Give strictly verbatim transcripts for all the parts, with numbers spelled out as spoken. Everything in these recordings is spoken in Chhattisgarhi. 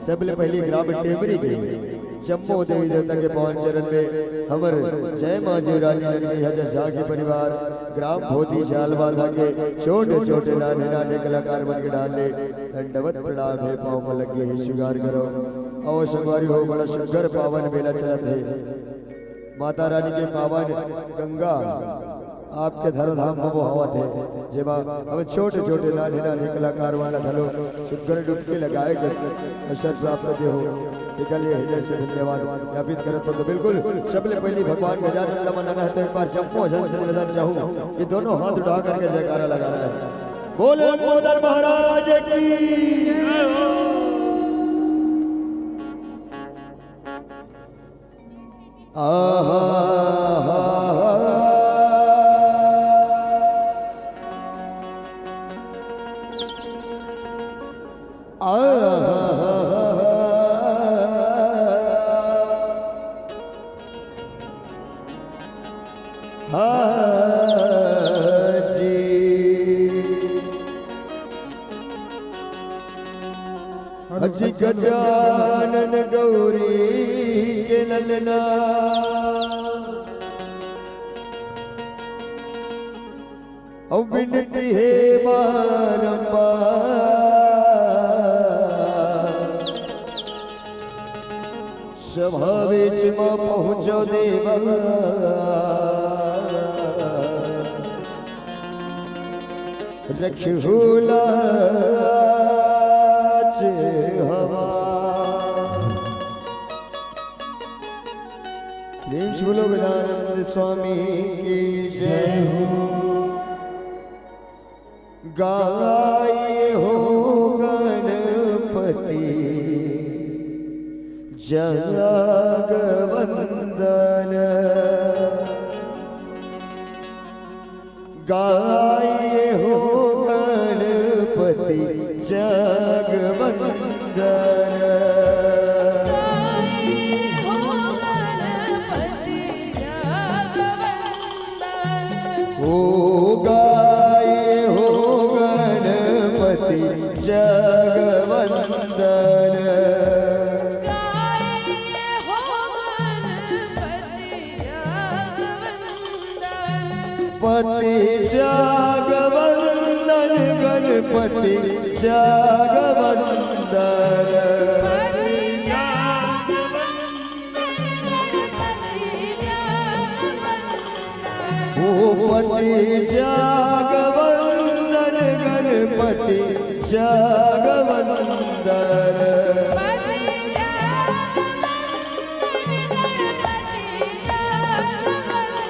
सबले पहिली ग्राम टेमरी के जम्मो देवी देवता के पावन चरण में हमर जय माँ जीवरानी नंदगई हजा झा के परिवार, ग्राम भोती जाल बांधा के छोटे छोटे नान्हे नान्हे कलाकार मन के डाल ले दंडवत प्रणाम हे, पाँव में लग गे हे, स्वीकार करो। अउ संगवारी हो, बड़ा सुग्घर पावन मेला चलत हे। माता रानी के पावन गंगा आपके धरोधाम म बोहावत हे, जेमा हम छोटे-छोटे, नान्हे-नान्हे कलाकार मन ला घलो सुग्घर डुबकी लगाए के अवसर प्राप्त दे हो। एकर लिए हृदय से धन्यवाद ज्ञापित करत हो। तो बिल्कुल सबले पहिली भगवान गजानन ला मनाना हे, तो एक बार जम्मो झन से निवेदन चाहूँ कि दोनों हाथ उठा करके जयकारा लगाना हे। बोलो लंबोदर महाराज की। आहा, हा, हा। आहा, हा, हा। हाँ जी। अजी गजानन गौरी के ललना, अउ बिनती हे बारंबार, सभा बीच म पहुँचो देवा, रखहू लाज हमार। प्रेम से बोलो गजानंद स्वामी की जय हो। गाय हो गणपति जग वंदन। गाय हो गणपति जग वंदन। गाय हो गणपति जग वंदन। ओ गाय हो गणपति जग वंदन। गाय हो गणपति जग वंदन। पति जग वंदन, गणपति जग वंदन। पति जग वंदन, गणपति जग वंदन। ओ पति जग वंदन, गणपति जग वंदन। पति जग वंदन, गणपति जग वंदन।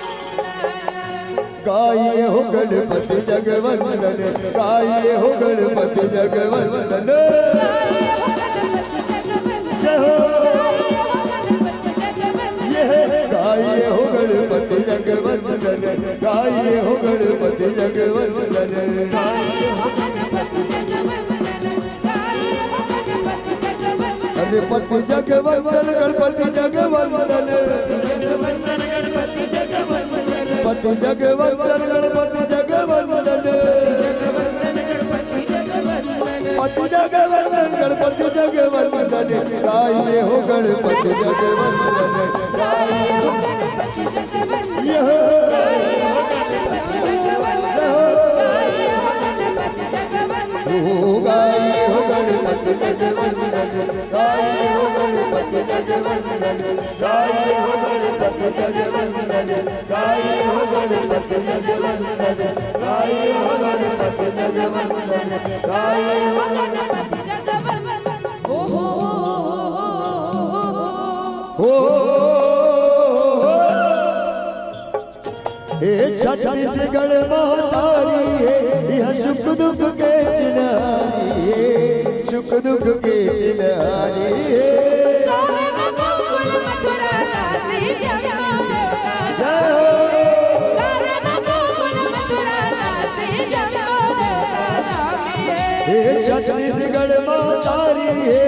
गाय हो गणपति जग वंदन, गाय हो गणपति जग वंदन। जय हो। ये गाय हो गणपति जग वंदन, गाय हो गणपति जग वंदन। अरे पति जग वंदन, गणपति जग वंदन। पति जग वंदन, गणपति जग वंदन। पति जग वंदन, गणपति जग वंदन। गाय हो गणपति जग वंदन। ये हो। ओ गाय हो गणपति जग वंदन, गाय हो गणपति जग वंदन, गाय हो गणपति जग वंदन, गाय हो गणपति जग वंदन, गाय हो गणपति जग वंदन, गाय हो गणपति जग वंदन। ओ हो हो हो। हे छत्तीसगढ़ महतारी हे, यह सुख दुख के चिन्हारी हे, सुख दुख के चिन्हारी हे। जय हो। हे छत्तीसगढ़ महतारी हे।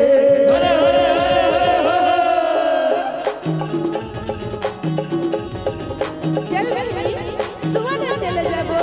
चल बहिनी, सुआ ना चले जाबो।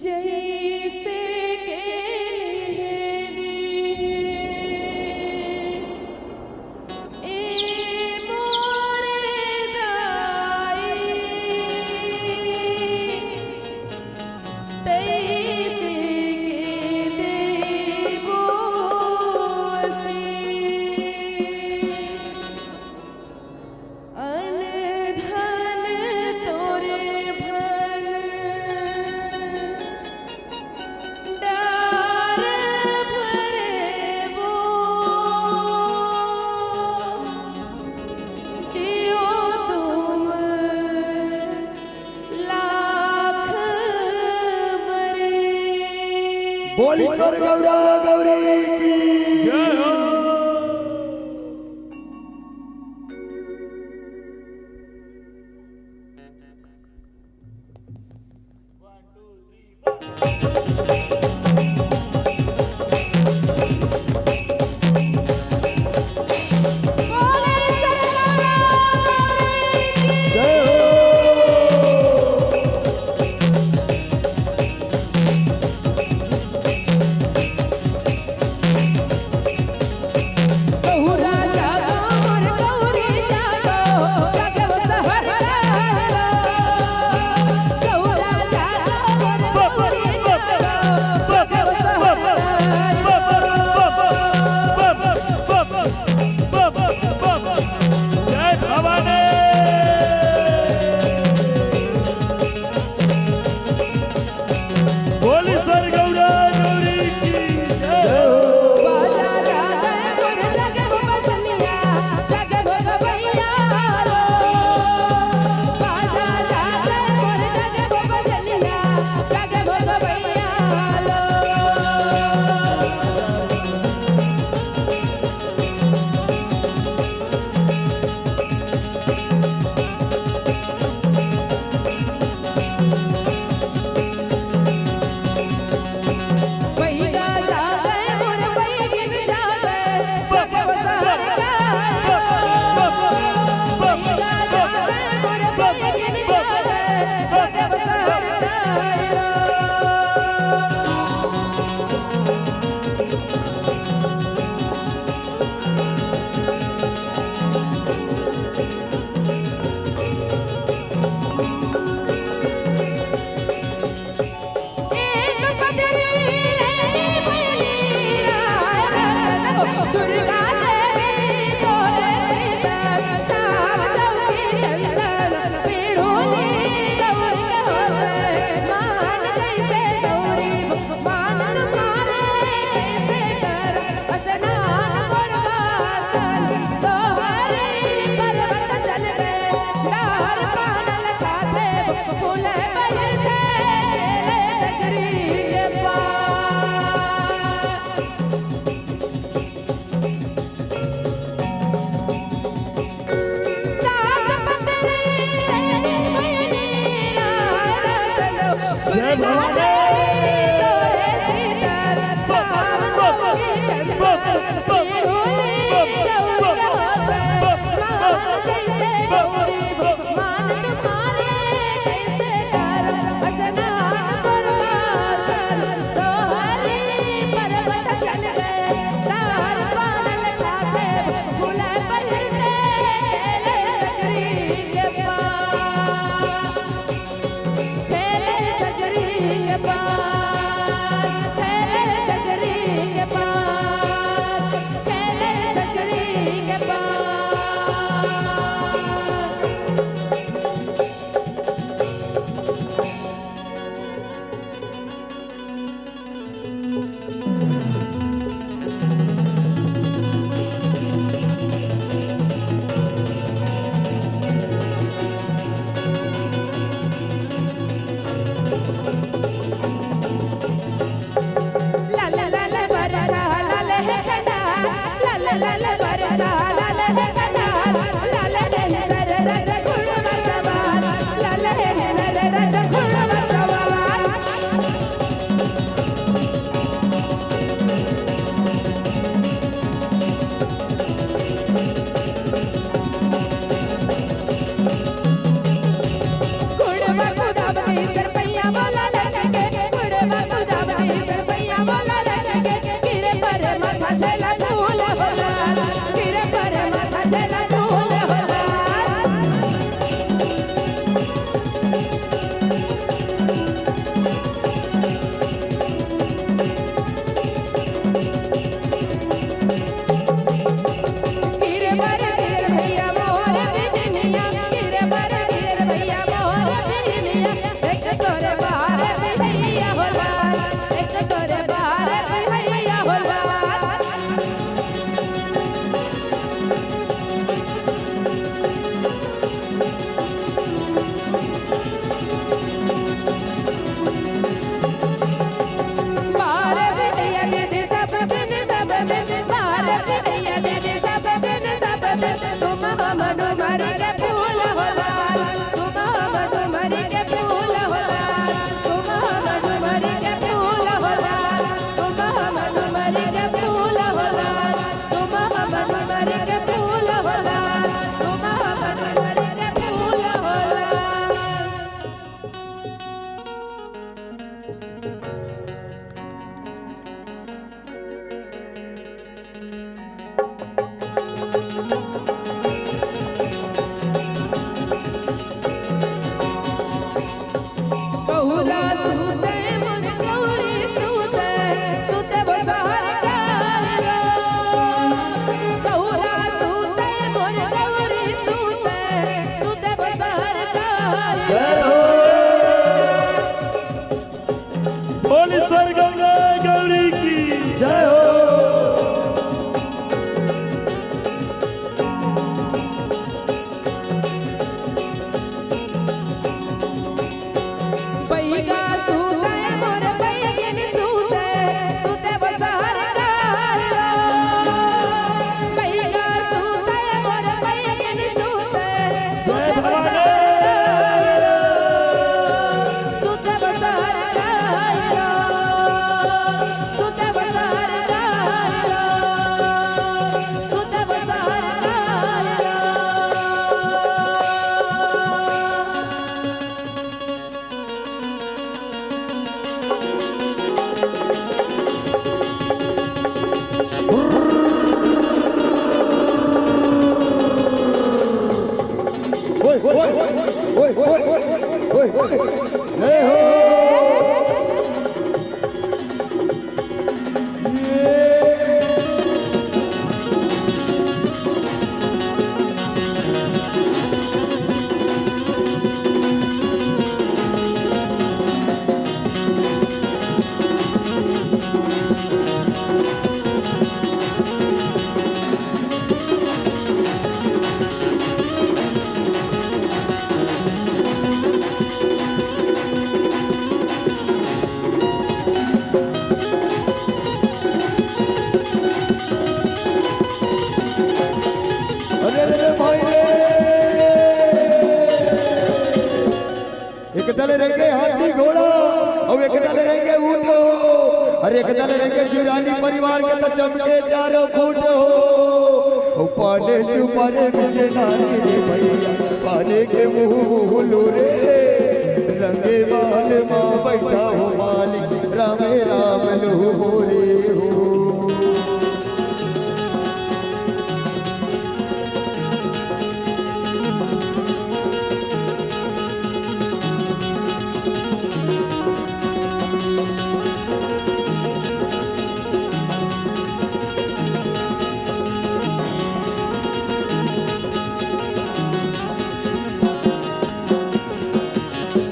जैसे के लेहली ए मोरे दाई, तैसे के देबो आशीष। अन धन तोरे भंडार भरे वो, जियो तुम लाख मरे। बोली स्वर गौरा गौरी की। जय हो। जय भवानी। बोली स्वर गौरा गौरी की जय हो। लाल लाल बरछा लाल हे कटार, लाल लाल बरछा लाल हे कटार, लाल हे नर रज घुड़वा सवार, लाल हे नर रज घुड़वा सवार। बोल सर गंगा गौरी की। जय हो। अरे, अरे, भाई रे। एक दल रेंगे हाथी घोड़ा, अउ एक दल रेंगे ऊंट हो। अरे, एक दल रेंगे जुरानी परिवार के, त चमके चारों खूंट हो। अउ पाले सुपारे बिचे नारी रे भैया, पाले के मुंह मुंह लो रे। रंगे महल मा बैठा हो मालिक, रामे राम लो रे हो।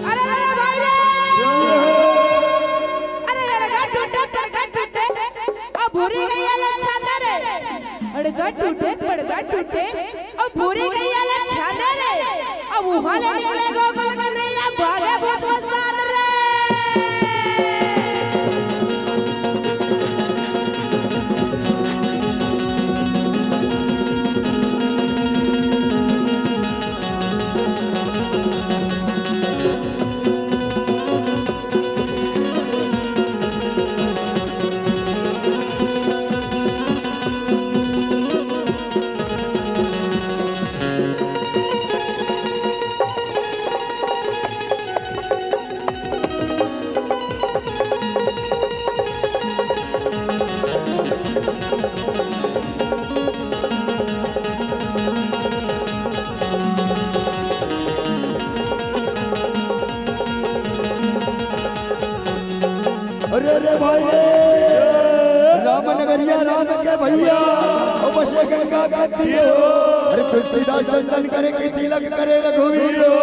अरे, अरे, अरे, भाई रे! अरे, अड़गा टूटे, पड़गा टूटे, अउ भूरी गैया ला छांदे रे। अड़गा टूटे, पड़गा टूटे, अउ भूरी गैया ला छांदे रे। अब उहाँ ले निकले गोकुल कन्हैया, भागे भूत मसान रे। अरे रे भाई, राम नगरिया राम के भैया, ओ बसे गंगा के तीर हो। अरे तुलसीदास चंदन करे के तिलक करे रघुवीर हो।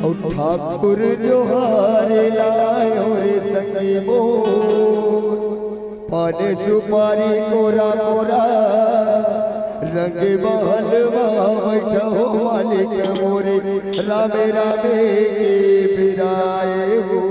अउ ठाकुर जोहार लायो रे संगी मोर, पान सुपारी कोरा कोरा, रंग महल मा बैठा हो मालिक मोरे, रामे रामे के बिराए हो।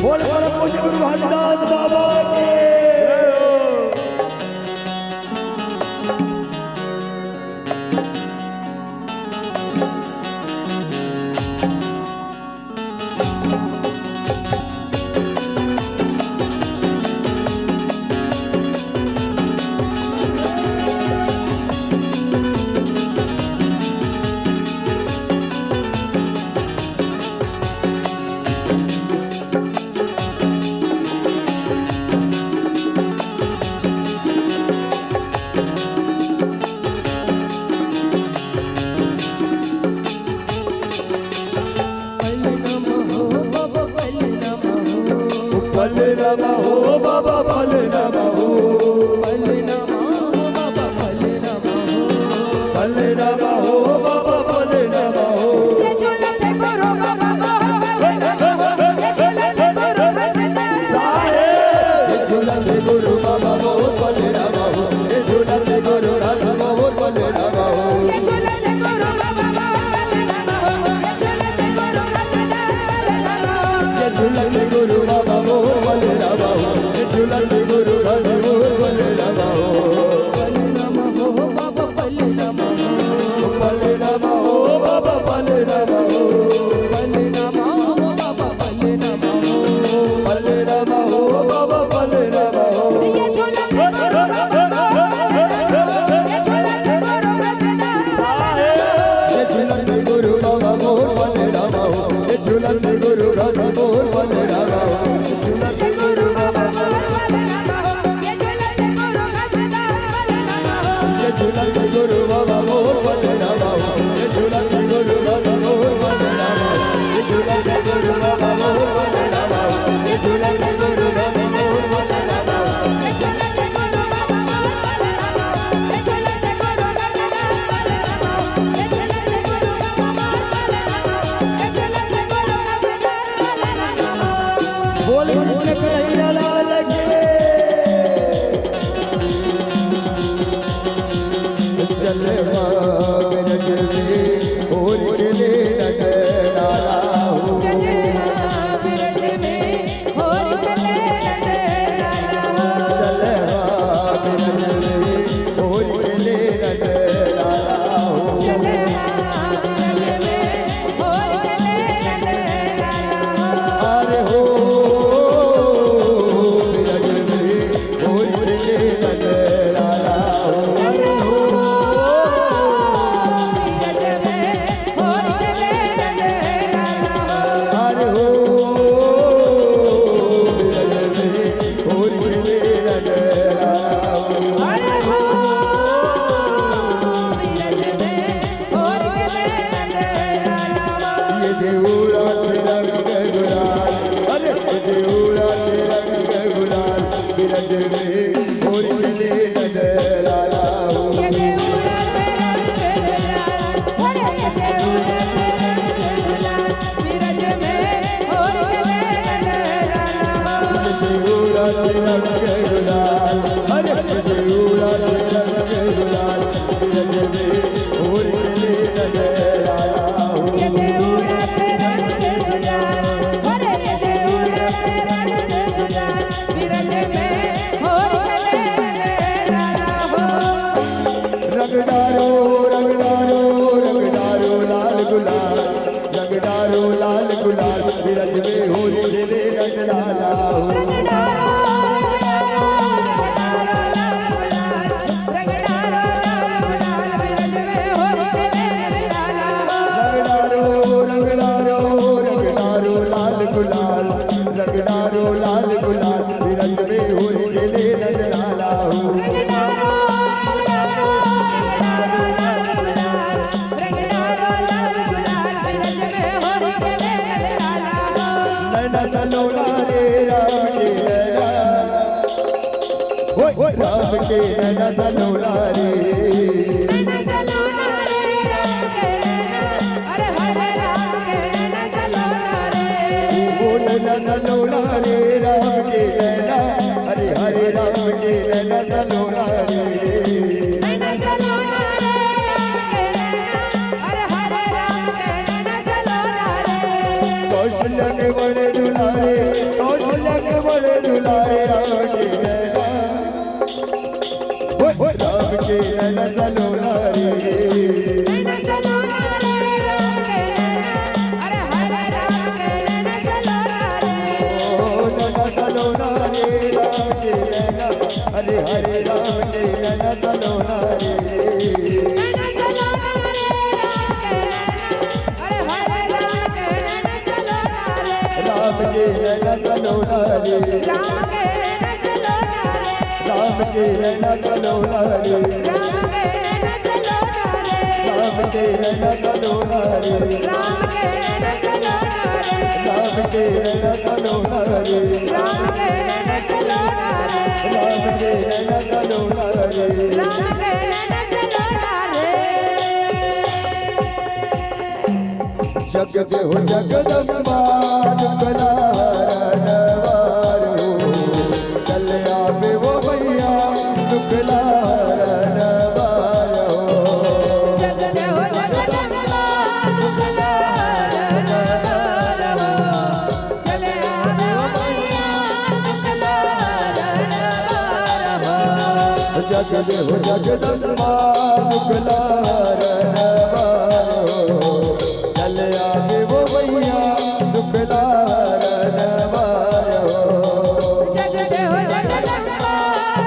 बोल, बोल, पूज्य गुरु घासीदास बाबा की। पलनामा हो बाबा, पलनामा हो। पलनामा हो बाबा, पलनामा हो। साहेब। झूलत गुरु बाबा मोर पलनामा हो, ए झूलत गुरु राधा मोर पलनामा हो। ए झूलत गुरु बाबा मोर पलनामा हो, ए झूलत गुरु राधा मोर पलनामा हो। पलनामा हो बाबा पलनामा हो, पलनामा हो बाबा पलनामा हो। पलनामा हो बाबा पलनामा हो, पलनामा हो बाबा पलनामा हो। ये झूलत गुरु बाबा मोर पलनामा हो, ये झूलत गुरु बाबा मोर पलनामा हो, ये झूलत गुरु राधा मोर पलनामा हो, ये झूलत गुरु बाबा मोर पलनामा हो, ये झूलत गुरु घासीदास पलनामा हो, ये झूलत गुरु बाबा मोर पलनामा हो, ये झूलत गुरु राधा मोर पलनामा हो, ये झूलत गुरु बाबा मोर पलनामा हो, ये झूलत गुरु राधा मोर पलनामा हो। बोल कृष्ण कन्हैया लाल की। चलवा ब्रज में होरी खेले नंद लाला हो। चलवा ब्रज में होरी खेले नंद लाला हो। चलवा ब्रज में होरी खेले नंद लाला हो। चलवा ब्रज में अरे हो, बिरज में होई रे नंद लाला हो। अरे हो, राम के नैना सलोना रे। नैना सलोना रे, राम के नैना, अरे हरे राम के नैना सलोना रे। ओ नैना सलोना रे, राम के नैना, अरे हरे राम के नैना सलोना रे। नैना सलोना रे, राम के नैना, अरे हरे राम के नैना सलोना रे। कौशल्या के बड़े दुलारे, कौशल्या के बड़े दुलारे, राम के नैना। ओए, ओए, राम के नैना सलोना रे। नैना सलोना रे, राम के नैना। अरे हरे राम के नैना सलोना रे। ओ नैना सलोना रे, राम के नैना। अरे हरे राम के नैना सलोना रे। नैना सलोना रे, राम के नैना। अरे हरे राम के नैना सलोना रे। राम के नैना सलोना रे। राम के नैना सलोना रे। राम के नैना सलोना रे। राम के नैना सलोना रे। राम के नैना सलोना रे। राम के नैना सलोना रे। राम के नैना सलोना रे। राम के नैना सलोना रे। राम के नैना सलोना रे। राम के नैना सलोना रे। जग देव जगदम्बा दुख ला हरन वार हो, चल आवे वो मैया दुख ला हरन वार हो। जग देव जगदम्बा दुख ला हरन वार हो, चल आवे वो मैया दुख ला हरन वार हो। जग देव जगदम्बा दुख ला हरन वार हो। चल आवे वो मैया दुख ला हरन वार हो। जग देव जगदम्बा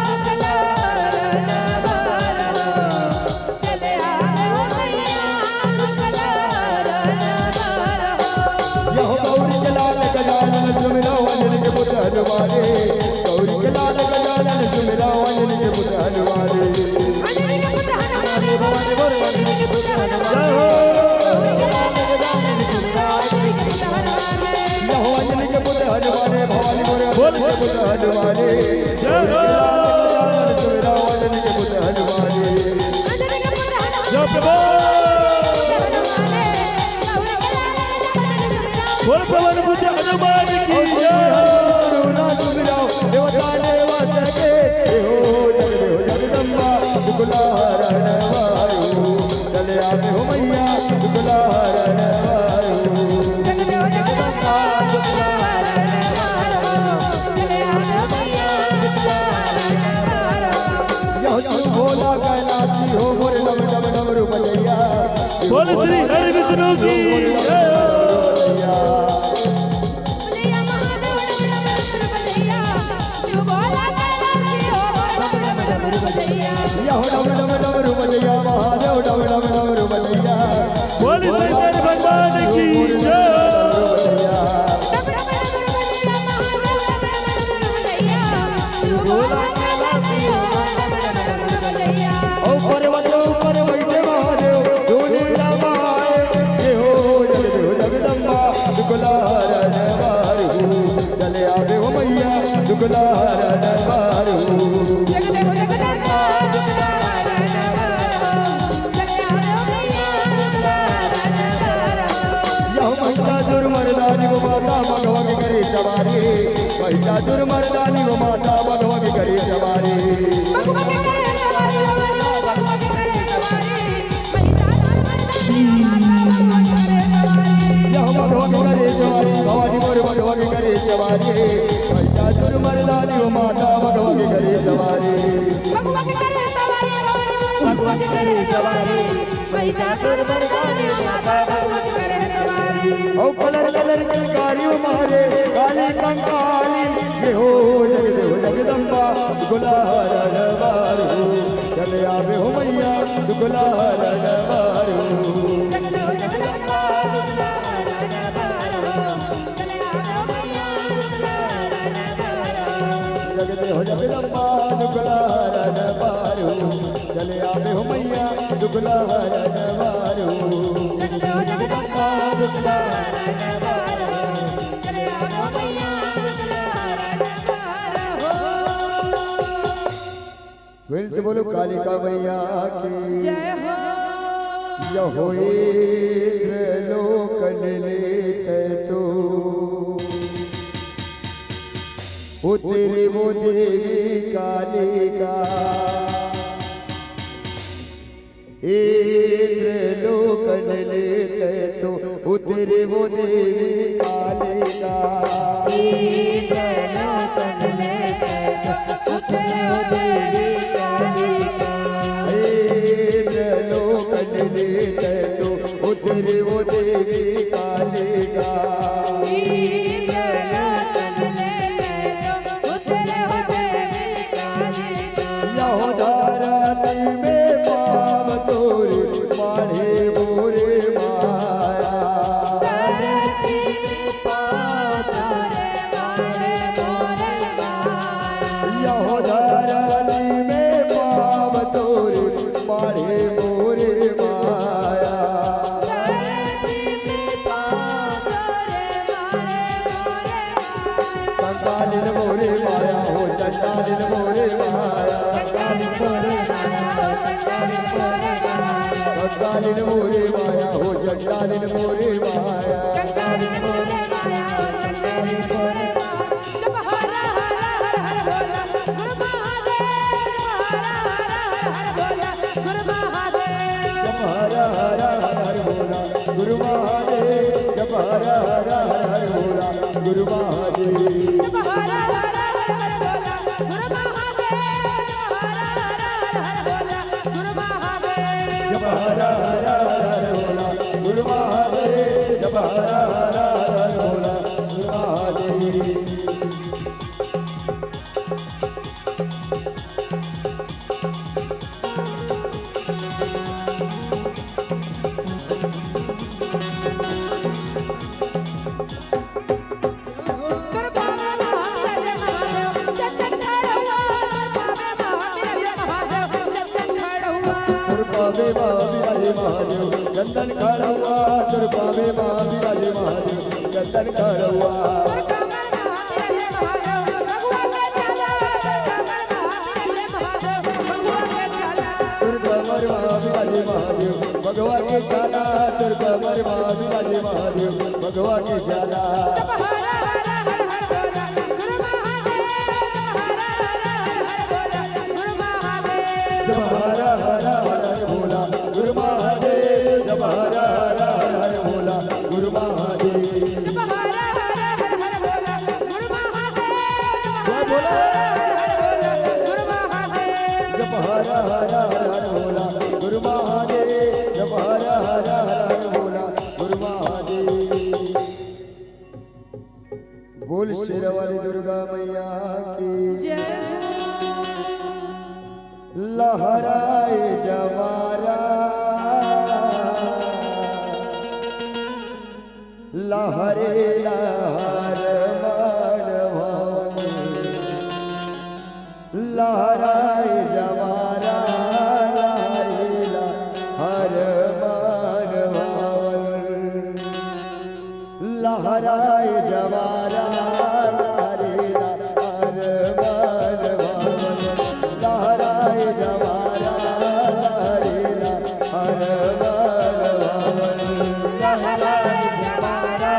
दुख ला हरन वार हो। चल आवे वो मैया दुख ला हरन वार हो। यहो गौरी के लाल गजानन सुमिरो अंजनी के पुत्र हनुमाने। गौरी के लाल गजानन सुमिरो अंजनी के पुत्र हनुमाने। अंजनी के पुत्र हनुमाने, भवानी बोल अंजनी के पुत्र हनुमाने। जय हो। गौरी के लाल गजानन सुमिरो अंजनी के पुत्र हनुमाने। यहो अंजनी के पुत्र हनुमाने, भवानी बोल बोल अंजनी के पुत्र हनुमाने। जय हो। सुमिरो अंजनी के पुत्र हनुमाने। अंजनी के पुत्र हनुमाने। जय प्रभु। बोल पवन पुत्र हनुमान की जय। देवता देवता के हो जग देव जगदम्बा दुख ला हरन वार हो। चल आवे हो मैया दुख ला हरन वार हो। जग देव जगदम्बा दुख ला हरन वार हो। चल आवे हो मैया दुख ला हरन वार हो। यह तू भोला कैलाशी हो मोर डम डम डम रूप जैया। बोल श्री हरि विष्णु की जय। या हो डम डम डम रूप जैया महादेव डम डम डम रूप जैया। बोल शंकर भगवान की जय। ओ पर्वत ऊपर बैठे महादेव, डोले रामाए, ये हो जग देव जगदम्बा, दुख ला हरन वार हो, चले आवे हो मैया, दुख ला हरन वार हो। जग देव जगदम्बा, दुख ला हरन वार हो, चले आवे हो मैया, दुख ला हरन वार हो। यह महिषासुर मर्दानी वो माता भगवा के करे सवारी, महिषासुर मर्दानी वो माता भगवा के करे सवारी। भगवा के करे सवारी, भगवा के करे सवारी। यह भगवा के करे सवारी, भवानी मोर भगवा के करे सवारी। महिषासुर मर्दानी वो माता भगवा के करे सवारी। भगवा के करे सवारी, भगवा के करे सवारी। महिषासुर मर्दानी माता भगवा के करे सवारी। ओ कलर कलर किलकारी मारे, काली कंकाली, ये हो जग देव जगदम्बा, दुख ला हरन वार हो, चले आवे हो मैया, दुख ला हरन वार हो। जग देव जगदम्बा, दुख ला हरन वार हो, चले आवे हो मैया, दुख ला हरन वार हो। जग देव जगदम्बा, दुख ला हरन वार हो। चले आवे हो मैया, दुख ला हरन वार हो। जग देव जगदम्बा, दुख ला हरन वार हो। चले आवे हो मैया, दुख ला हरन वार हो। से बोलो कालिका मैया की। जय हो। यहो इंद्र लोकन लेते तू उतरी वो देवी कालिका। इंद्र लोकन लेते तू उतरी वो देवी कालिका। इंद्र लोकन लेते तू उतरी वो देवी कालिका। इंद्र लोकन लेते तू उतरी वो देवी कालिका। इंद्र लोकन लेते तू उतरी वो देवी कालिका। यहो धरती में पाँव तोरे माढ़े मोरे माया। धरती में पाँव तोरे माढ़े मोरे माया। यहो धरती में पाँव तोरे माढ़े मोरे माया। धरती में पाँव तोरे माढ़े मोरे माया। चंडालिन मोरे माया हो, चंडालिन मोरे माया। चंडालिन मोरे माया हो, चंडालिन मोरे माया। चंडालिन मोरे माया हो, चंडालिन मोरे माया। चंडालिन मोरे माया हो, चंडालिन मोरे माया। जप हर हर हर हर भोला, गुरु महादेव। जप हर हर हर हर भोला, गुरु महादेव। जप हर हर हर हर भोला, गुरु महादेव। जप हर हर हर हर भोला, गुरु महादेव। जप हर हर हर हर भोला, गुरु महादेव। जप हर हर हर हर भोला, गुरु महादेव। जप हर हर हर हर भोला, गुरु महादेव। जप हर हर हर हर भोला, गुरु महादेव। तोर पावे मा बिराजे महादेव, चंदन खड़उआ। तोर पावे मा बिराजे महादेव, चंदन खड़उआ। तोर कमर मा बिराजे महादेव, भगवा के छाला। तोर कमर मा बिराजे महादेव, भगवा के छाला। जप हर हर हर भोला, गुरु महादेव। जप हर हर हर हर भोला, गुरु महादेव। जप हर हर हर हर भोला, गुरु महादेव। जप हर हर हर हर भोला, गुरु महादेव। जप हर हर हर हर भोला, गुरु महादेव। जप हर हर हर हर भोला, गुरु महादेव। बोल शेरा वाली दुर्गा मैया की। जय। लहराए जवारा, लहरे लहर मन भावन। लहराए जवारा, लहरे लहर मन भावन। लहराए जवारा, लहरे लहर मन भावन। लहराए जवारा, लहरे लहर मन भावन। लहराए जवारा,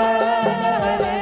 लहरे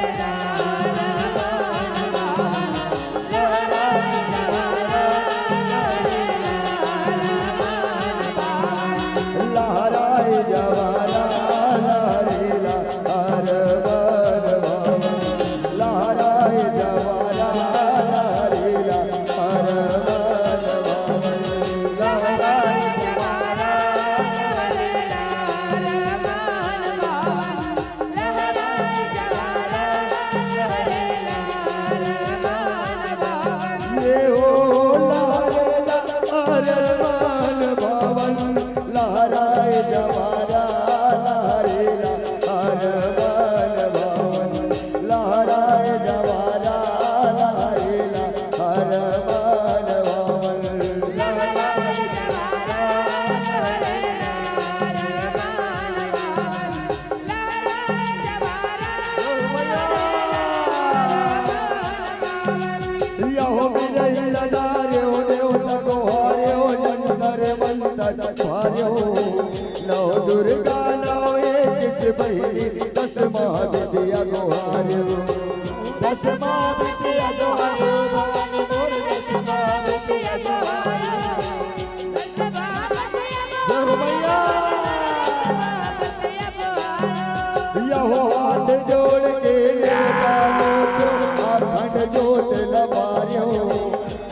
मंत्र मार्यो, नौ दुर्गा नौ एक से बहिनी, दस महाविद्या गुहार्यो। दस महाविद्या गुहार्यो, भवानी मोर दस महाविद्या गुहार्यो। दस महाविद्या गुहार्यो, भवानी मोर दस महाविद्या गुहार्यो। यहो हाथ जोड़ के नेवता मोर, अखंड जोत ल बार्यो।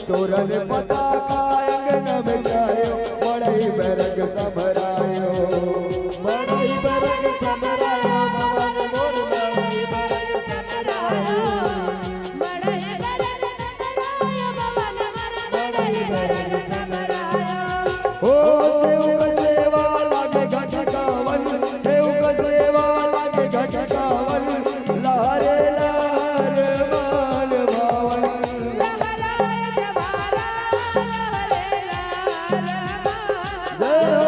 तोरन पताका अंगन में छायो, मड़ई बरग समरायो। मड़ई बरग समरायो, भवानी मोर मड़ई बरग समरायो। मड़ई बरग समरायो, भवानी मोर मड़ई बरग समरायो। ओ सेवक सेवा लागे घट गावन, सेवक सेवा लागे घट गावन, लहरे लहर मान भावन। लहराए जवारा, लहरे लहर मान। जय हो।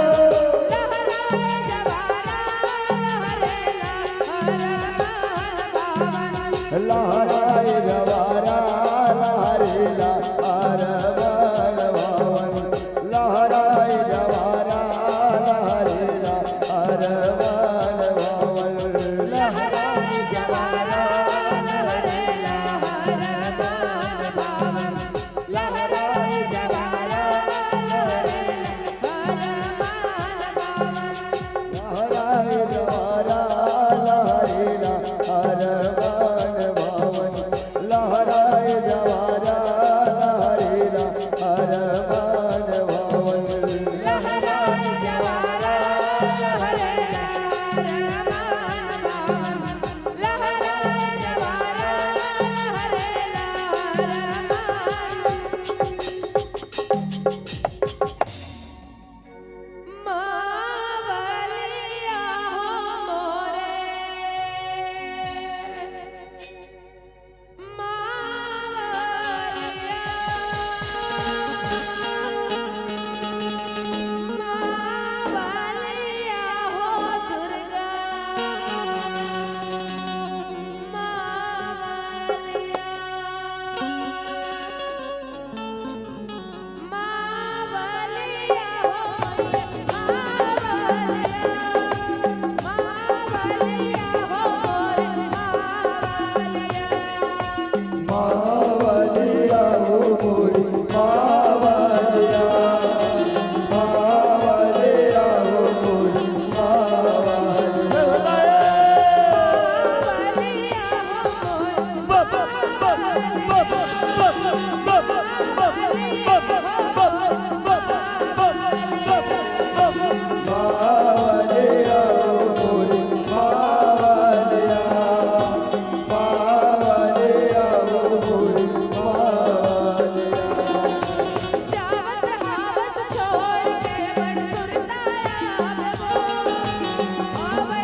लहराए जवारा, लहरे लहर मान भावन। लहराए जवारा, लहरे लहर मान भावन। लहराए जवारा, लहरे लहर मान भावन। लहराए जवारा, लहरे लहर मान भावन। लहराए जवारा, लहरे लहर मान भावन। लहराए जवारा, लहरे लहर मान भावन। लहराए जवारा, लहरे लहर मान भावन। लहराए जवारा, लहरे लहर मान भावन। लहराए जवारा, लहरे लहर मान। मावलिया हो मोरे, मावलिया, मावलिया हो दुर्गा, मावलिया। जावत हवस छोड़ के बड़ सुरता आवे।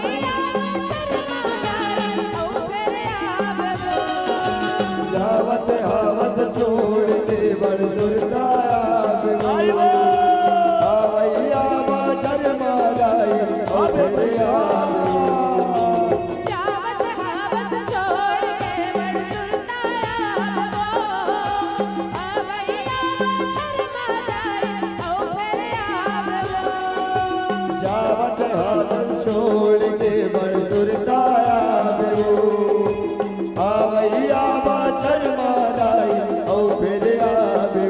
आवैया बाजर माराई, ओ फिर आवे। जावत हवस छोड़ के बड़ सुरता आवे। आवैया बाजर माराई, ओ फिर आवे। जावत हवस छोड़ के बड़ सुरता आवे। आवैया बाजर माराई, औ फिर आवे।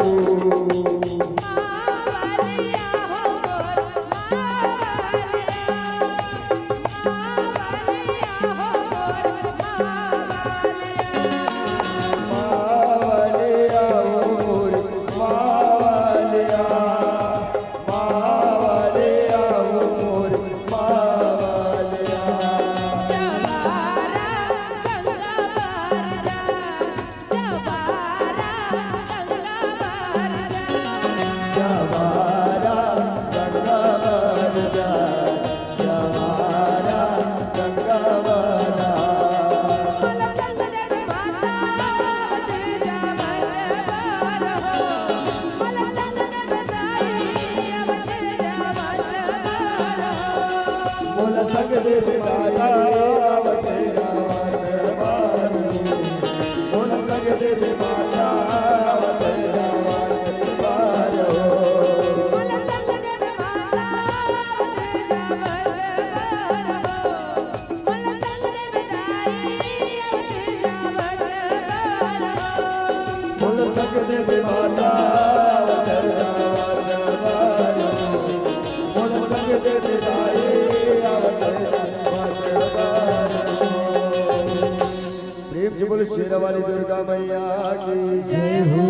वाली दुर्गा मैया की जय हो।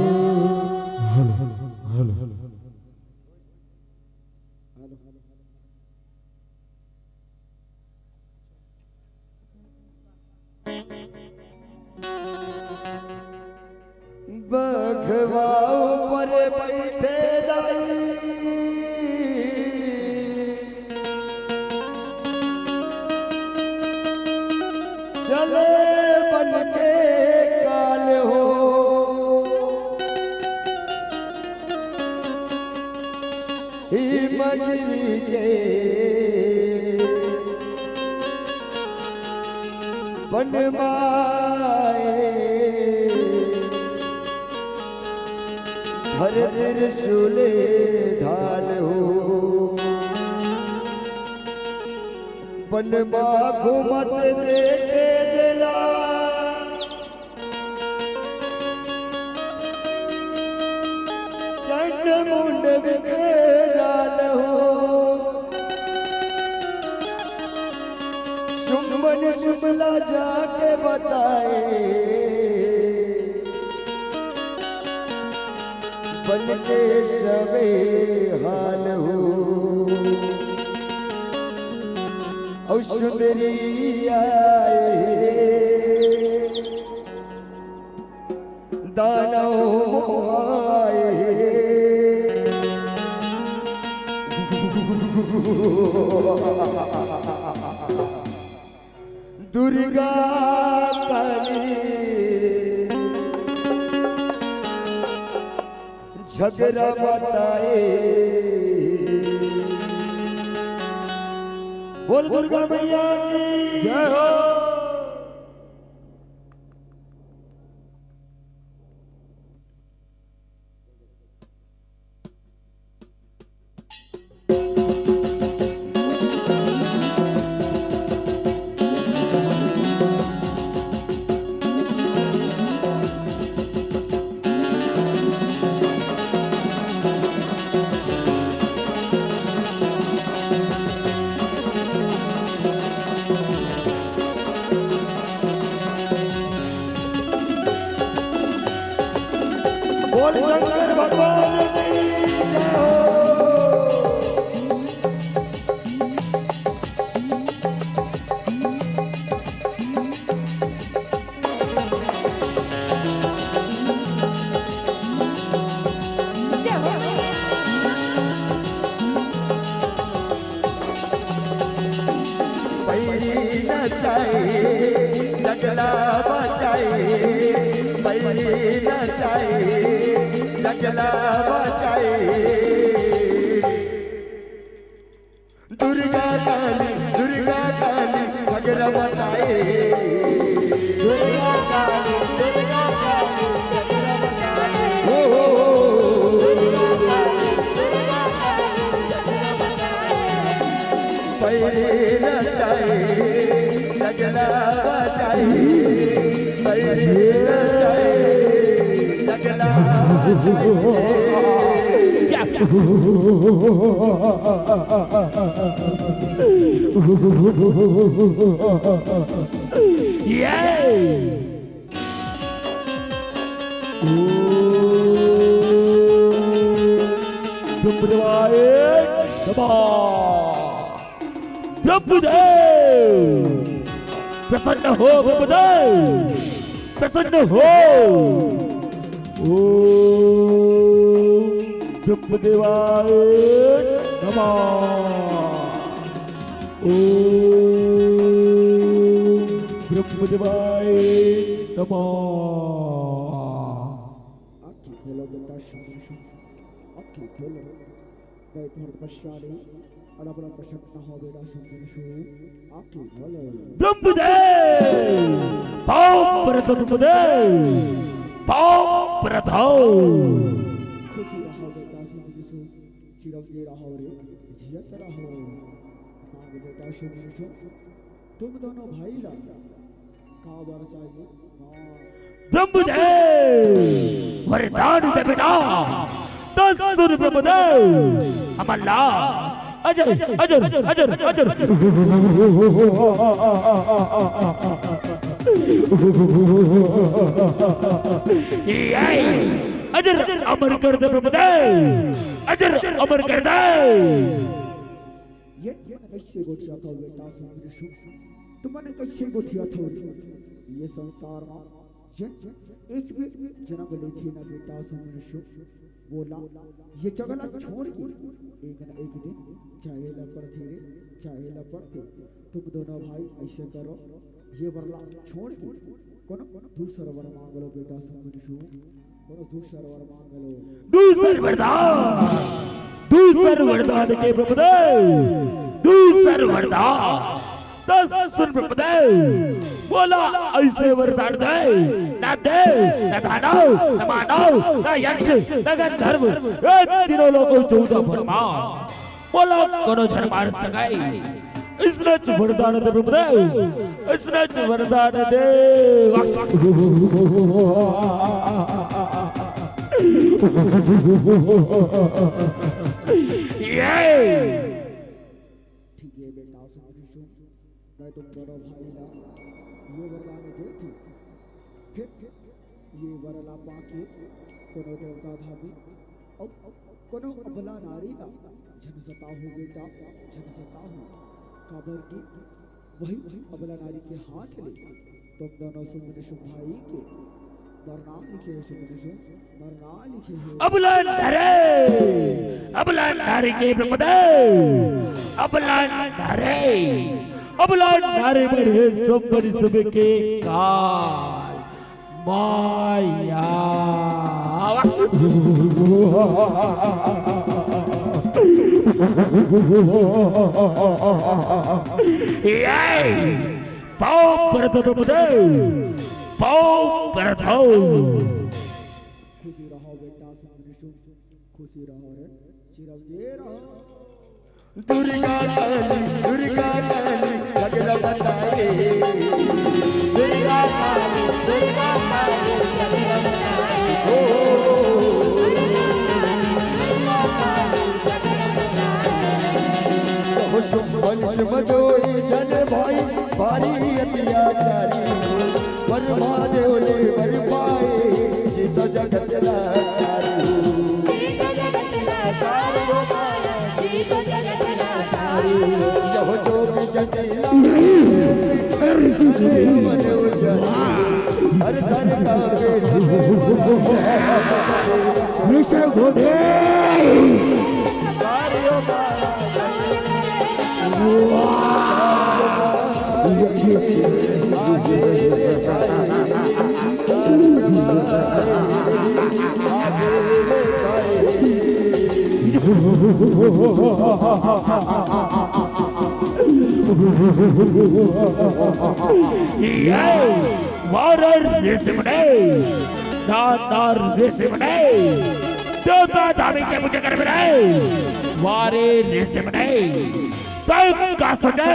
बघवा ऊपर बैठे दाई, चले बन के काल हो। हिमगिरी के बनवाए, धर त्रिशूल ढाल हो। बनवा घूमत देखे जेला, चंड मुंड विकराल हो। सुमन सुमला जाके बताए, बन के सबे हाल हो। और सुंदरी आए, दानव आए। दुर्गा काली झगड़ा मचाए। बोल दुर्गा मैया की जय हो। बोल शंकर भगवान की जय हो। बैरी नचाए, जगला बचाए, बैरी नचाए, जगला बचाए। दुर्गा काली, दुर्गा काली, झगड़ा मचाए। दुर्गा काली, दुर्गा काली, झगड़ा मचाए। हो, हो, हो। दुर्गा काली, दुर्गा काली, झगड़ा मचाए। पैरे नचाए, झगड़ा मचाए। पैरे नचाए, झगड़ा मचाए। ये। ब्रह्मदेवाय नमः। ब्रह्मदेव प्रसन्न हो, ब्रह्मदेव प्रसन्न हो। ओम ब्रह्मदेवाय नमः। ओम ब्रह्मदेवाय नमः। आँखी खोलो बेटा, शंभू, आँखी खोलो। मैं तुम्हारे तपस्या नहीं, अड़ा बड़ा प्रसन्न हो बेटा, शंभू, आँखी खोलो। ब्रह्मदेव, पाँव परत ब्रह्मदेव, पाँव परत हो। खुशी रहो बेटा, शंभू, चिरंजीवी रहो रे, जियत रहो। हाँ बेटा, शंभू, तुम दोनों भाई ला का वर चाहिए? हाँ। ब्रह्मदेव वरदान दे बेटा, दस सुर ब्रह्मदेव हमन ला अजर, अजर, अजर, अजर। ये अजर अमर कर दे प्रभु दे, अजर अमर कर दे। ये तुमन कइसे गोठियाथव बेटा सुमन रिसु? तुमन कइसे गोठियाथव? ये संसार म जन एक भी जनम लेथे ना बेटा सुमन रिसु। वोला ये जगह ला छोड़ के एक न एक दिन जाए ला पड़थे रे, जाए ला पड़थे। तुम दोनों भाई ऐसे करो, ये वर ला छोड़ के कोनो दूसर वर मांग लो बेटा सुमन रिसु। कोनो दूसर वर मांग लो। दूसर वरदान, दूसर वरदान के प्रभु दे, दूसर वरदान। त सुन प्रभु दे, वोला ऐसे वरदान दे, ना देव, ना दानव, ना मानव, ना यक्ष, ना गंधर्व, ए तीनों लोक चौदह ब्रह्मा, वोला कोनो झन मार सकय। अइसनेच वरदान दे प्रभु दे, अइसनेच वरदान दे। ये। ठीक है बेटा, सुन सुन, मैं तुम दोनों भाई ला ये वरदान देथों। फिर ये वर ला पाके कोनो देवता धामी अउ कोनो अबला नारी ला झन सताहू बेटा, झन सताहू। काबर कि वही अबला नारी के हाथ ले तुम दोनों सुमन रिसु भाई के मरना लिखे हे, सुमन रिसु मरना लिखे हे। अबला नारी, अबला नारी के प्रभु दे, अबला नारी, अबला नारी बर हे सुमन रिसु के काल। माया। ये पाँव परत प्रभु दे, पाँव परत। खुशी रहो बेटा, खुशी रहो रे, चिरंजीवी रहो। दुर्गा काली, दुर्गा काली, लगल बताए। दुर्गा काली, दुर्गा काली, लगल बताए। ओ, ओ, ओ, ओ। हो सुमन सुमन दोई जन भाई, भारी अत्याचारी। ब्रह्मा देव ले बर पाए, जी तो जगत ला तारू। जी तो जगत ला तारू, जी तो जगत ला तारू। यह जोग जटिला। नहीं, अरे सुन। मन उजा। हर दर का बेच। ऋषभ घोड़े। ये वानर ऋषि मुनि, वानर ऋषि मुनि, देवता धामी के पूजा करबे रे, वारे ऋषि मुनि। तैं का सोचे,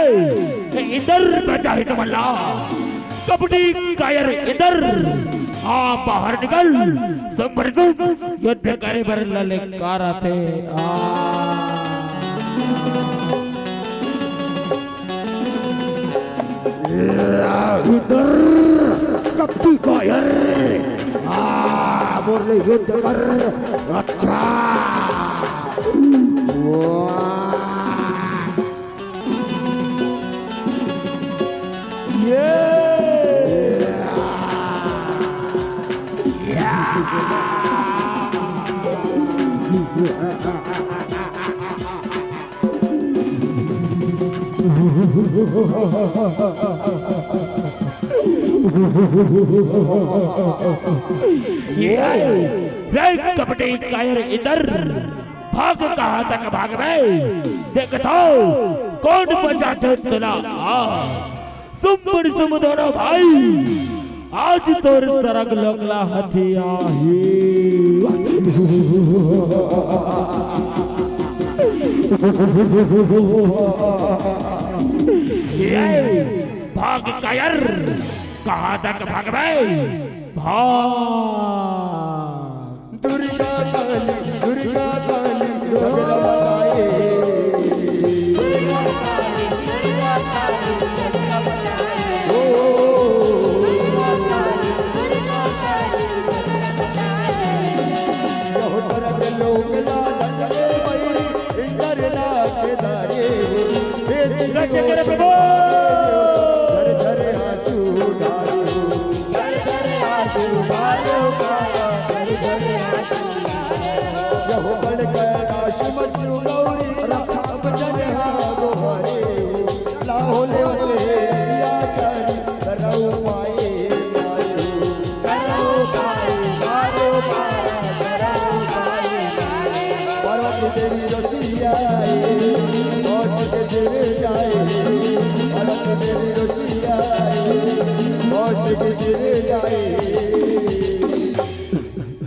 इंदर बचाही तुमन ला। कपटी कायर इंदर, आ बाहर निकल। संभर युद्ध करे बर ललकारा थे। आ। इंदर, कपटी कायर, आ, मोर ले युद्ध कर। अच्छा। वाह। ये। ये। रे कपटी कायर इंदर। भाग कहाँ तक भागबे? देखथों, कोन बचाथे तोला। आ, सुमन सुमन दोनों भाई, आज तोर सरग लोक ला हथियाही। ये, भाग कायर, कहाँ तक भागबे? भाग। दुर्गा काली, दुर्गा काली, जगदम्बाए। दुर्गा काली, दुर्गा काली, जगदम्बाए। ओ, रक्षा करे प्रभु।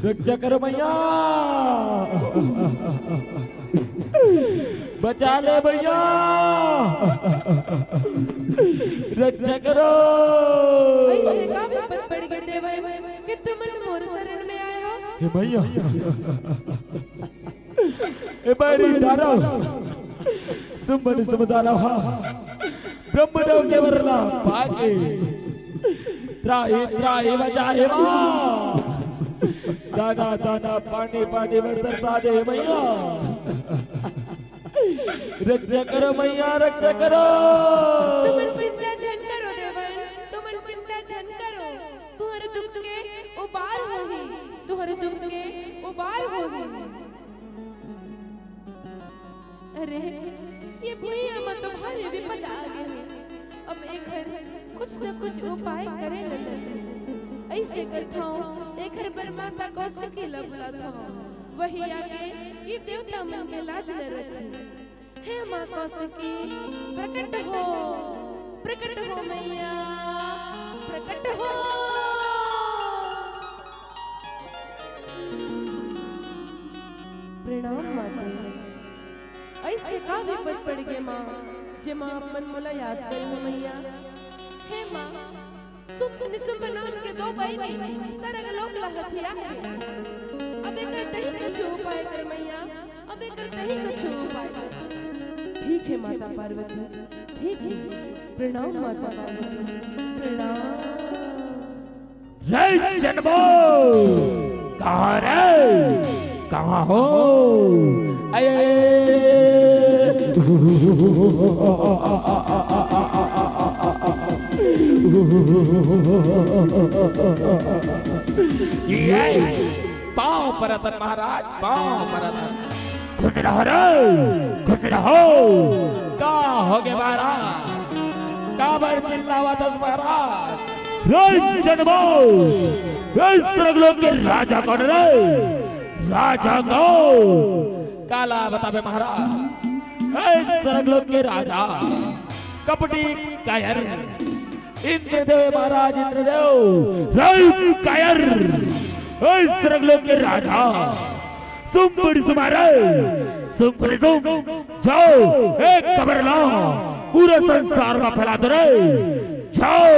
रक्षा करो मैया, बचा ले मैया, रक्षा करो। अइसे का विपत पड़ गे देवर कि तुमन मोर शरण में आए हो? हे मैया, ए बैरी दानव, सुमन सुमदानव हा, ब्रह्मदेव के वरला पाके त्राहि त्राहि बचाए माँ। दाना दाना पानी पानी बरसा दे मैया। रक्षा करो मैया, रक्षा करो। तुमन चिंता झन करो देवर, तुमन चिंता झन करो। तुहर दुख के उबार होही, तुहर दुख के उबार होही। अरे, ये भुइयां म तो भारी विपद आ गे हे। अब एखर कुछ न कुछ उपाय करे ल लगही। अइसे करथंव, एखर बर माता कौशिकी ल बुलाथंव। वही आके ये देवता मन के लाज ल रखही। हे माँ कौशिकी, प्रकट हो, प्रकट हो मैया, प्रकट हो। प्रणाम माता। अइसे का विपत पड़ गे माँ, जे माँ अपन मोला याद करे हो मैया? हे माँ, शुंभ निशुंभ नाम के दो बैरी सरग लोक ला हथिया हे। अब एकर तहीं कुछु उपाय कर मैया, अब एकर तहीं कुछु उपाय कर। ठीक हे माता पार्वती, ठीक हे। प्रणाम माता पार्वती, प्रणाम। जय जन्मो, कहाँ रे, कहाँ हो? अये। ये पाँव परत हन महाराज, पाँव परत हन। खुश रहो रे, खुश रहो। का होगे महाराज? काबर चिल्लावत हस महाराज? रे जन्मो, रे सरगलोक के राजा कोन रे? राजा कोन? काला बताबे महाराज? रे सरगलोक के राजा, कपटी कायर, इंद्रदेव महाराज, इंद्रदेव, रे कायर, रे सरगलोक के राजा, सुंबड़ी सुमारे, सुंबड़ी सुम, जाओ, एक खबर लाओ, पूरा संसार में फैला दो रे, जाओ,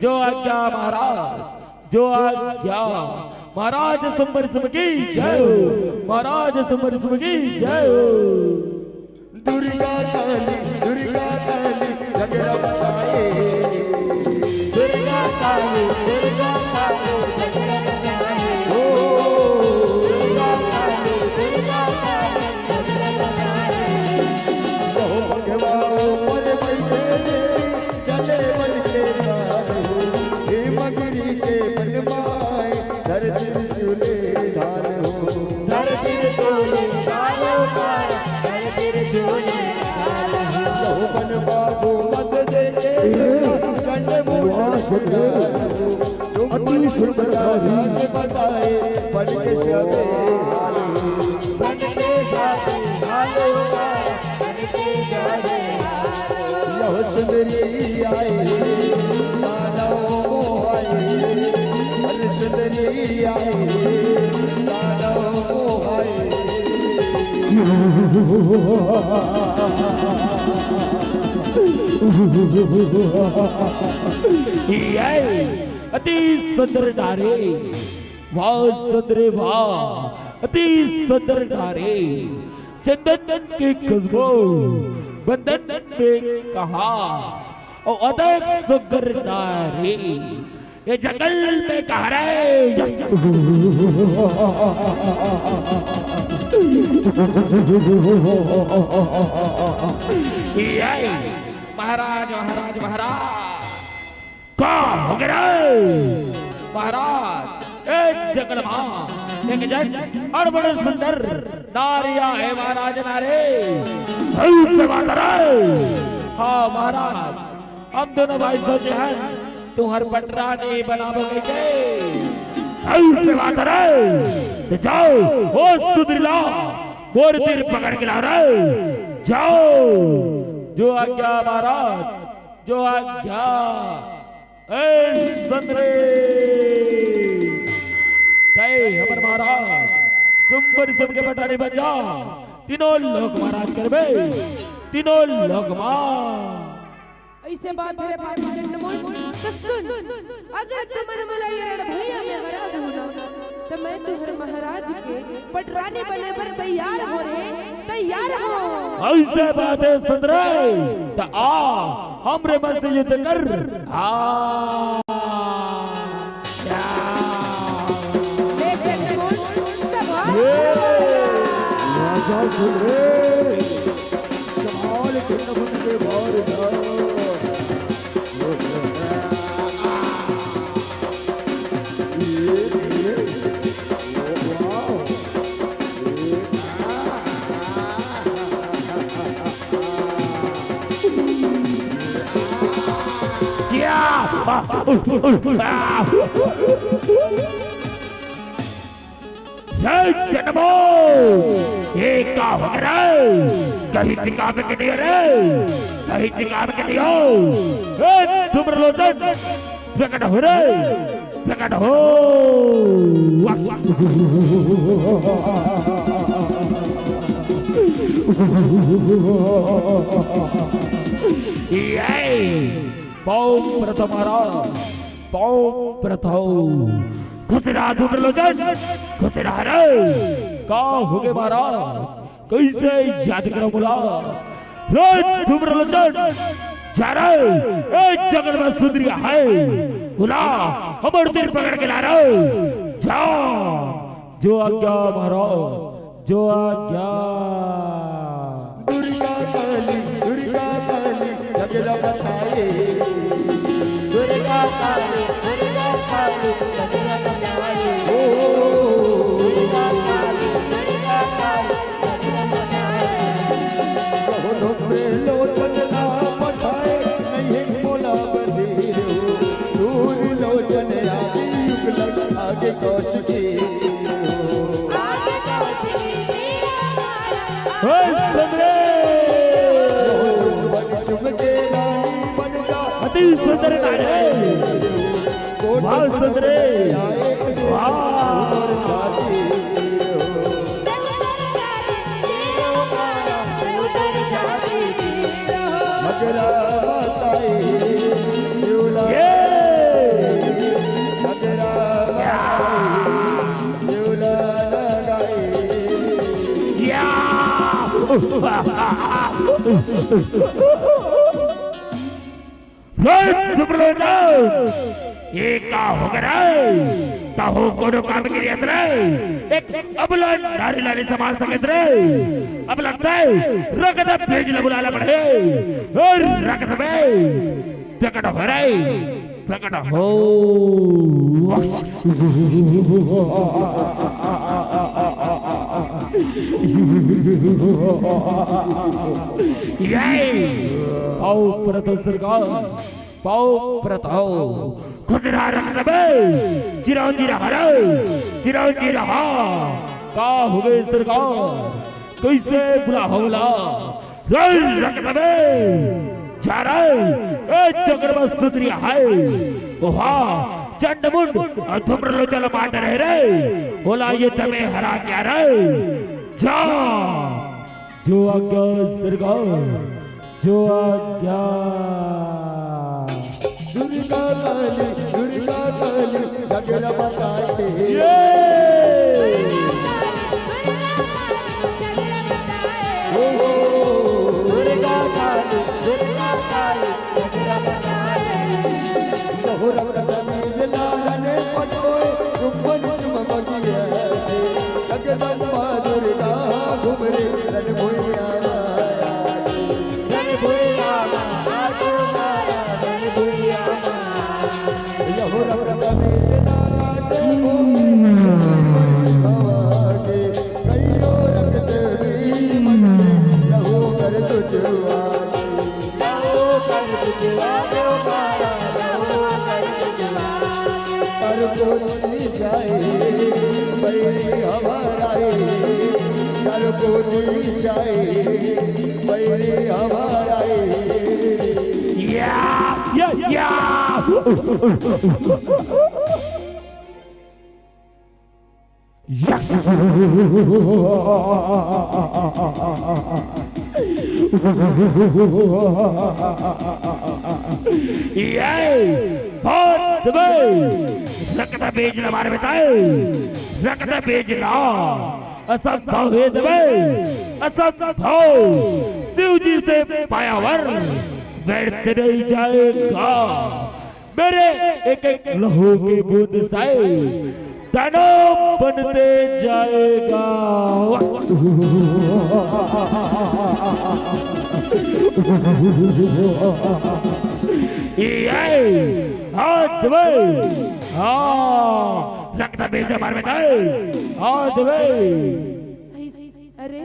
जो आज्ञा महाराज, जो आज्ञा। महाराज सुंबड़ी सुम की जय हो, महाराज सुंबड़ी सुम की जय हो। दुर्गा काली, दुर्गा काली, जगरम साए। दुर्गा काली, दुर्गा काली, जगरम साए। ओ, दुर्गा काली, दुर्गा काली, जगरम साए। कहो भगवान मन बैठे रे, चले मन के तार हो, हे मगरी के मन माए, धर त्रिशूल ढाल हो। धर त्रिशूल ढाल हो, धर त्रिशूल ढाल हो। कहो बन बाबू मत देखे, चंड मुंड वाह, वाह। जो अति सुंदर राज बताए, बन के सबे हाल हो। बन के सबे हाल हो। यह सुंदरी आई, दानव मोहाई। अरे सुंदरी आई, दानव मोहाई। ये अति सुंदर नारी, वाह सुंदरी वाह, अति सुंदर नारी। चंदन के खुशबू बदन में कहाँ, ओ अदक सुगर नारी, ये जंगल में कहाँ रे? ये महाराज, महाराज, महाराज। का हो गे रे? महाराज, ए जंगल मा एक झन अड़बड़ सुंदर नारी हे महाराज, नारी। सही से बात रे। हाँ महाराज, हम दोनों भाई सोचे हन तुंहर पटरानी बनाबो कहिके। सही से बात रे। त जाओ, ओ सुंदरी ला मोर तीर पकड़ के लाव रे। जाओ, जो आज्ञा महाराज, जो आज्ञा। ए सुंदरी, तैं हमर महाराज सुंबरी सुम के पटरानी बन जा। तीनों लोक मा राज करबे, तीनों लोक मा। अइसे बात हे रे पापी चंडमुंड। त सुन, अगर तुमन मोला ये रण भुइयां में हरा देहू ना, त मैं तुंहर महाराज के पटरानी बने बर तैयार हों रे, तैयार हों। अइसे बात हे सुंदरी, त आ, हमरे मन से युद्ध कर। आ, या। ले चंडमुंड, सब ये, राजा सुंदरी। कमाल के नमन के बार जा। ये, ये, ये, वाह। ये, आ, क्या? आ, आ, आ, आ। जय जनमो, ये का हो रे? कहीं चिकावे के नहीं रे, कहीं चिकावे के नहीं हो। ए धूम्रलोचन, प्रकट हो रे, प्रकट हो। ये पाँव परत हँव महाराज, पाँव परत हँव। खुश रहा धूम्रलोचन, खुश रहा रे। का हो गे महाराज, कइसे याद करव मोला? रे धूम्रलोचन, जा रे, ए जंगल मा सुंदरी हे, ओला हमर तीर पकड़ के ला रे। जा, जो आज्ञा महाराज, जो आज्ञा। दुर्गा काली, दुर्गा काली, झगड़ा मचाए। दुर्गा काली, दुर्गा काली, झगड़ा मचाए। ओ, दुर्गा काली, दुर्गा काली, झगड़ा मचाए। कहो धूम्रलोचन ला बचाए, नहीं मोला बधीर हो। धूम्रलोचन आगे युगल, आगे कौशिकी। हे सुंदरी! अति सुंदर नारी। वाह सुंदरी! वाह! ये! या! रे धूम्रलोचन, ये का हो गे रे? तहूँ कोनो काम के रिहस रे? एक अबला नारी ला नइ संभाल सकेस रे? अब लगथे रख दे भेज ल बुलाय ला पड़ही। अउ रख दे भेज। प्रकट हो रे, प्रकट हो। ये, पाँव परत हँव सरकार, पाँव परत हँव। खुश रहा रख दे भेज, चिरंजीव रहा रे, चिरंजीव रहा। का हो गे सरकार, कइसे बुलाहूँ ओला? रे रख दे भेज, जा रे, ए जंगल मा सुंदरी हे, ओहा चंडमुंड अउ धूम्रलोचन ला मार डरे रे, ओला ये तमे हरा के आ रे, जा, जो आज्ञा सरकार, जो आज्ञा। दुर्गा काली, दुर्गा काली, झगड़ा मचाए। ये! ओ हो, दुर्गा काली, दुर्गा काली, झगड़ा मचाए। जगदम्बा दुर्गा, सरगोती जाए बैरी हमारा रे, सरगोती जाए बैरी हमारा रे। या, या, या। यस। ये बात में रक्त बीज ला मार बताए, रक्त बीज ला असंभव हे दबे, असंभव। शिव जी से पाया वर व्यर्थ नहीं जाएगा। मेरे एक एक लहू के बूंद से दानव बनते जाएगा। ये हाथ में, हाँ, रक्त बीज मार में दे, हाथ में। अरे,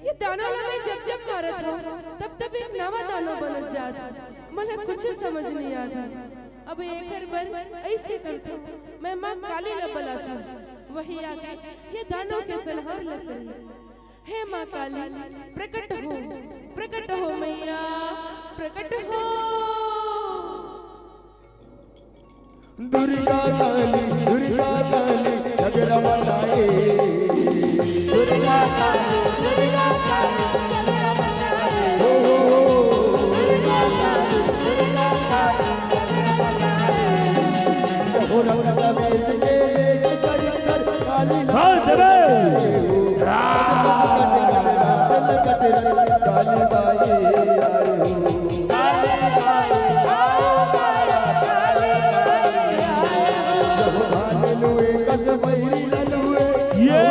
ये दानव ला मैं जब जब मारत हूँ, तब तब एक नवा दानव बनत जात। मला कुछ समझ नहीं आता। अब एकर बर ऐसे करथों, मैं माँ काली ला बलाथों, वही आके ये दानव के संहार ला करही। हे माँ काली, प्रकट हो, प्रकट हो मैया, प्रकट हो। दुर्गा काली, दुर्गा काली, जगरवा लाए। दुर्गा काली, दुर्गा काली, जगरवा लाए। ओ, ओ, ओ। दुर्गा काली, दुर्गा काली, जगरवा लाए। हो रंग में के एक सरिंदर काली हाँ, जय। काली बाई। ये।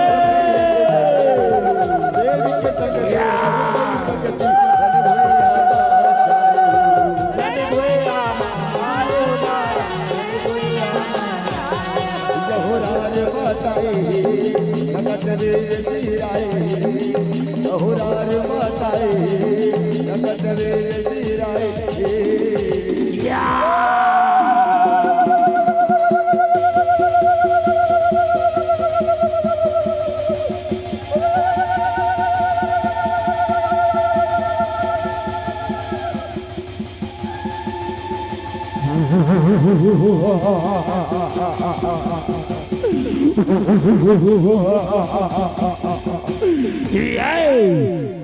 ये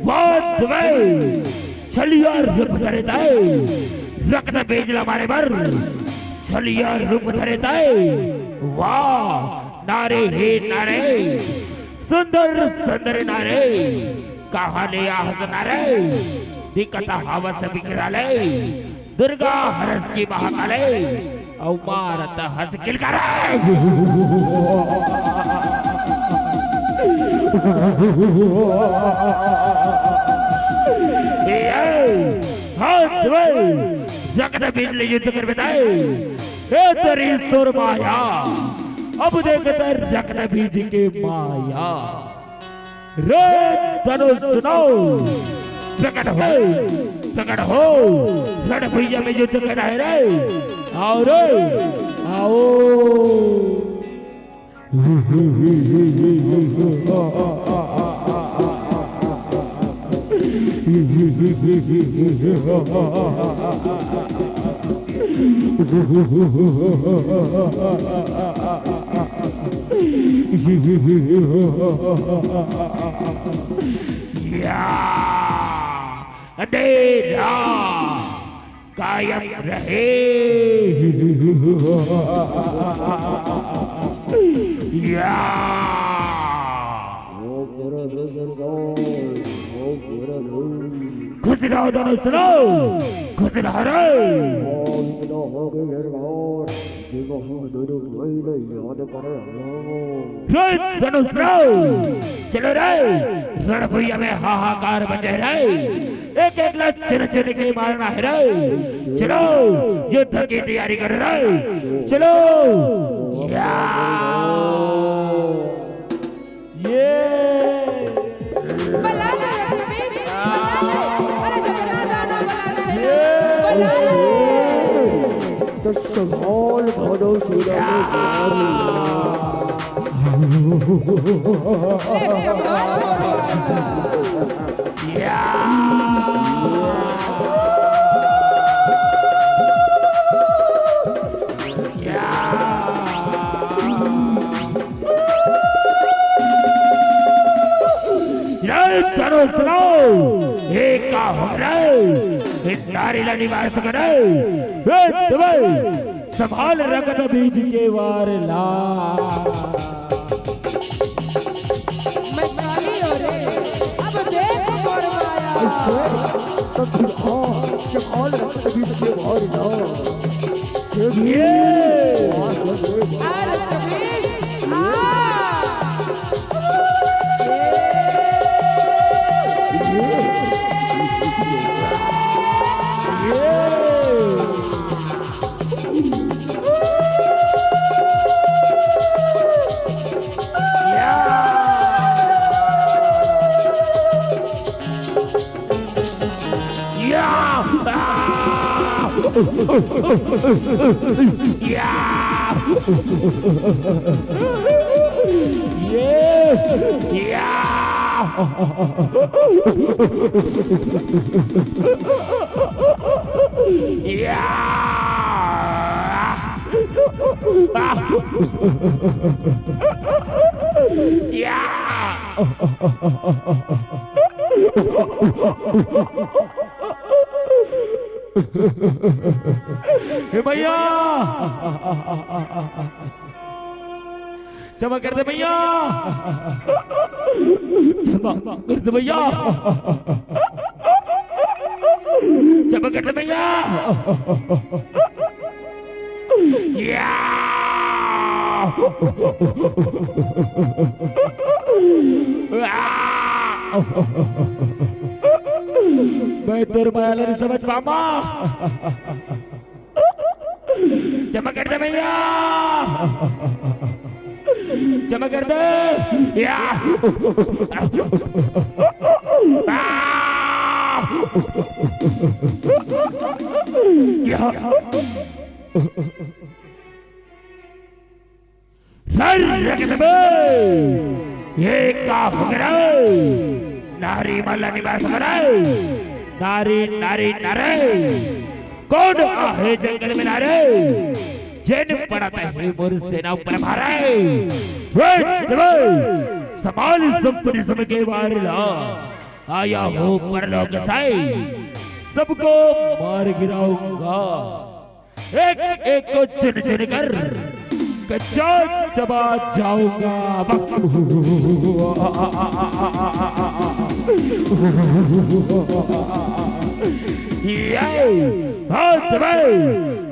बात में छलिया रूप धरे तय, रक्त बीज ला मारे बर छलिया रूप धरे तय। वाह नारे हे नारे, सुंदर सुंदर नारे, कहाँ ले आहस नारे, दिक्कत हवस बिकराले, दुर्गा हरस की महाकाले, अउ मारत हस किलकारे। ए, हाथ में रक्त बीज ले युद्ध कर बताए। ए तेरी सुर माया, अब देखते रक्त बीज के माया। रे धनुष सुनाओ, प्रकट हो, प्रकट हो, रणभुइया में युद्ध करना है रे, आओ रे, आओ। या, अंधेरा कायम रहे। या। खुश रहो दोनों, सुनो, खुश रहो रे। रे धनुष राव, चलो रे, रणभुइया में हाहाकार मचे रे, एक एक ला चुन चुन के मारना है रे। चलो, युद्ध की तैयारी करो रे। चलो, या। ये। बला ले रघुवीर, बला ले। अरे संभाल भादो सुरा में प्यार मिला। ये चारों सुनाओ, ये का हो रहा है? ये नारी ला निवास करे। ए, दवाई, संभाल रखत बीज के वार ला। मैं काली हो रे, अब देख मोर माया। ऐसे, तब फिर आ, जब आल रखत बीज के वार ला। ये। वाह, वाह, वाह। अरे कबीर, आ। ये। ये। या! या! ये! या! या! या! हे भैया, क्षमा कर दे भैया, क्षमा कर दे भैया, क्षमा कर दे भैया। या! मैं तोर माया ला नहीं समझ पामा। क्षमा कर दे भैया, क्षमा कर दे। या! या! सर रख दे। ये का हो गया? नारी मन ला निवास करे। नारी, नारी, नारी। कौन आहे जंगल में नारी? जेन पड़त हे मोर सेना ऊपर भारे। वे, वे, समाज संपत्ति समके वार ला। आया हो परलोक से। सबको मार गिराऊंगा। एक एक को चुन चुन कर कच्चा चबा जाऊंगा। ये हाथ में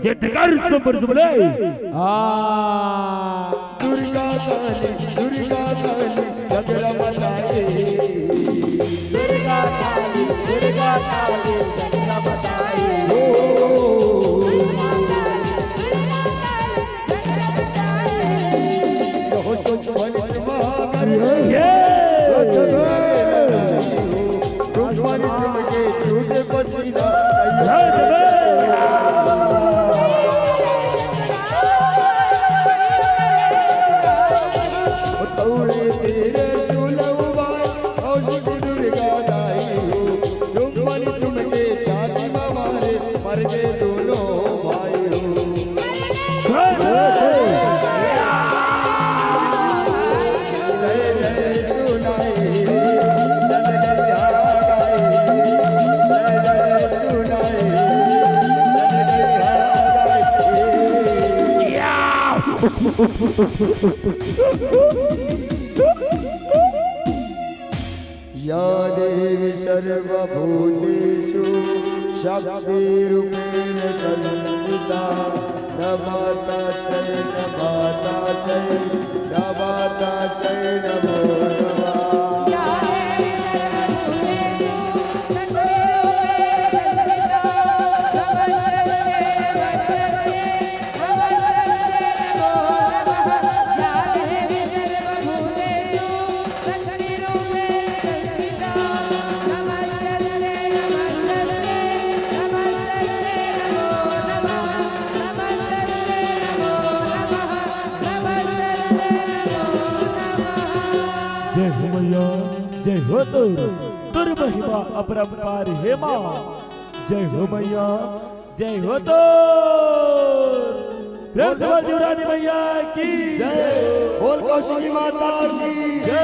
जितकर सुपर सुपले। आ दुर्गा काली, दुर्गा काली, झगड़ा मचाए। दुर्गा काली, दुर्गा काली, झगड़ा मचाए। ओ। बहुत कुछ मन महाकाली। ये। रुक्मणी चुमके छूटे पसीना। तौरे तेरे सुलऊ बाई, औषधि दुर्गा दाई हो। रुक्मणी चुमके छाती में मारे, मर गए दोनों भाई हो। जय जय सुनाई, जय जय सुनाई, जय जय या! या देवी सर्वभूतेषु शक्तिरूपेण संस्थिता। नमस्तस्यै, नमस्तस्यै, नमस्तस्यै नमो नमः। जय हो तोर, तोर महिमा अपरंपार हे माँ। जय हो मैया, जय हो तोर। प्रेम से बोल शिवरानी मैया की जय। बोल कौशली माता की जय।